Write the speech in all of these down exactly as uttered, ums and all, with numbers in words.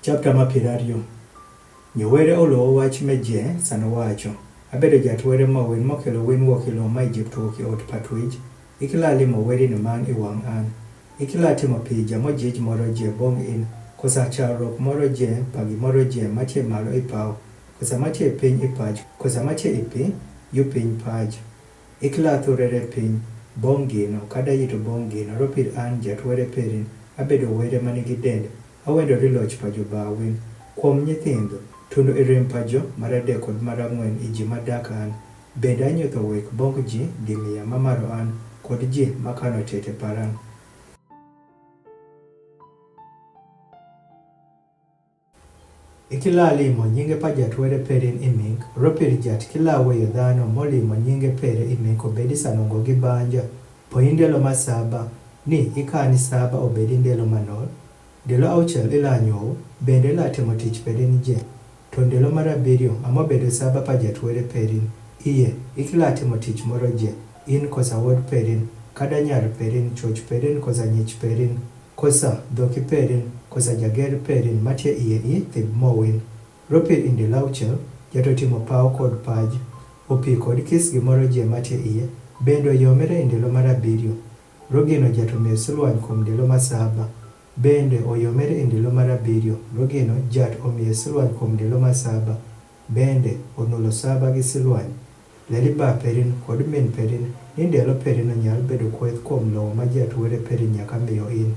Chapter ma piero ariyo. Nyo were olo owachi me je, sano wacho. Abedo jat were ma wen mokelo wen wokilo ma Egypt woki ot patwij. Ikila limo weri ni man i wang an. Ikila timo pi jamo jij moro je bong in. Kosa charok moro je, pagi moro je, matie malo i pao. Kosa matie piny i paj, kosa matie i pi, yu piny paj. Ikila thurere piny, bong gino, kada yito bong gino, ropir an jat were perin, abedo were manigi dend, awendo ri loch pajo bawin. Kuom nyithindo, tundo irim pajo, marade kod marangwen iji madak an, bed anyotho wek bong ji, dimiya mamaro an, kod ji makano tete paran. Ikila limo nyinge pa jat were perin iming, ropir jat kila weyo dhano molimo nyinge pere iming ko bedi sanongo gi banja. Po indelo ma saba, ni ikani saba obedi ndelo manol. Ndelo auchel ila nyow, bende ila timo tich perin je. To ndelo marabirio, amo bedo saba pa jat were perin. Iye, ikila timo tich moro je, in kosa wod perin, kada nyar perin, choch perin, kosa nyich perin. Kosa dhoki perin, kosa jager perin, matie iye i thib mowin. Ropir indi lauchel, jato timo pao kod paj. Opi kod kis gimoro je matie iye, bende oyomere indi lo marabirio. Rogino jato miyo silwany kuom ndelo ma saba. Bende oyomere indi lo marabirio, rogino jat omiyo silwany kuom ndelo ma saba. Bende onulo saba gi silwany. Leli ba perin kod min perin, ni ndelo perin onyal bedo kweth kuom lowo ma jat were perin nyaka miyo in.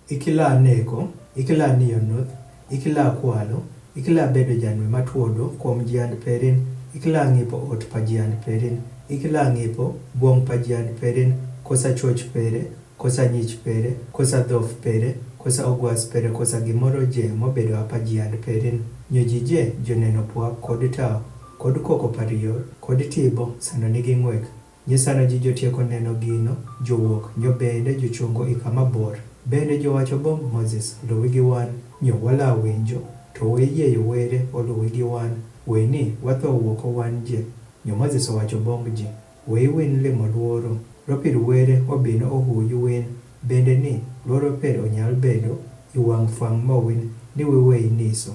Ikila neko, ikila niyo nuth, ikila kwalo, ikila bedo janwe matuodo kuom jiand perin, ikila ngipo ot pa jiand perin, ikila ngipo gwong pa jiand perin, kosa choch pere, kosa nyich pere, kosa dhof pere, kosa ogwas pere, kosa gimoro je mobedo apa jiand perin. Nyoji je joneno pwak kod tao, kod koko pariyor, kod tibo, sano nigi ng'wek. Nyisano ji jotieko neno gino, jowuok, nyo bende jochungo i kama bor. Bende jowacho bong Moses, luwi gi wan, nyo wala winjo, to we yieyo were oluwi gi wan, we ni watho wuoko wan je. Nyo Moses owacho bong ji, we iwin limo luoro, ropir were obino ohuyu win, bende ni luoro per onyal bedo i wang' fwang' mowin ni we we iniso.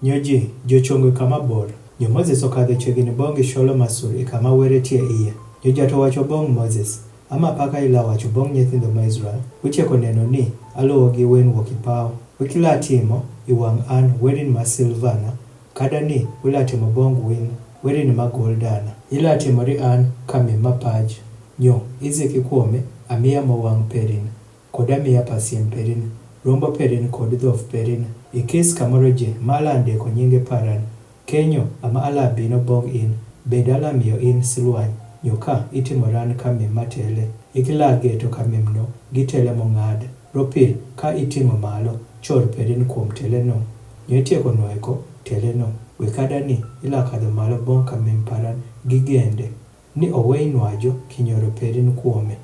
Nyo ji, jochungo i kama bor. Nyo Moses okadho chiegni bong gi sholo masur i kama were tie iye. Nyo jato wacho bong Moses, ama paka ila wacho bong nyithindo ma Israel, uchieko neno ni aluwo gi wen wuok i paw. Wikila timo i wang' an werin ma silvana, kada ni wila timo bong win werin ma goldana. Ila timo ri an kami ma paj. Nyo, iziki kuome, amiya mo wang' perin. Kod amiya pasiem perin, rombo perin kod dhof perin, ikis kamoro je ma ala ndiko nyinge paran. Kenyo ama ala bino bong in, bed ala miyo in silwany, nyo ka itimo ran kamim matele. Ikila geto kamim no gi tele mong'ad. Ropil ka itimo malo, chor perin kuom tele no. Nyo itieko nweko tele no. We kada ni ila kadho malo bong kamim paran gi gende. Ni owe inwajo kinyoro perin kuome.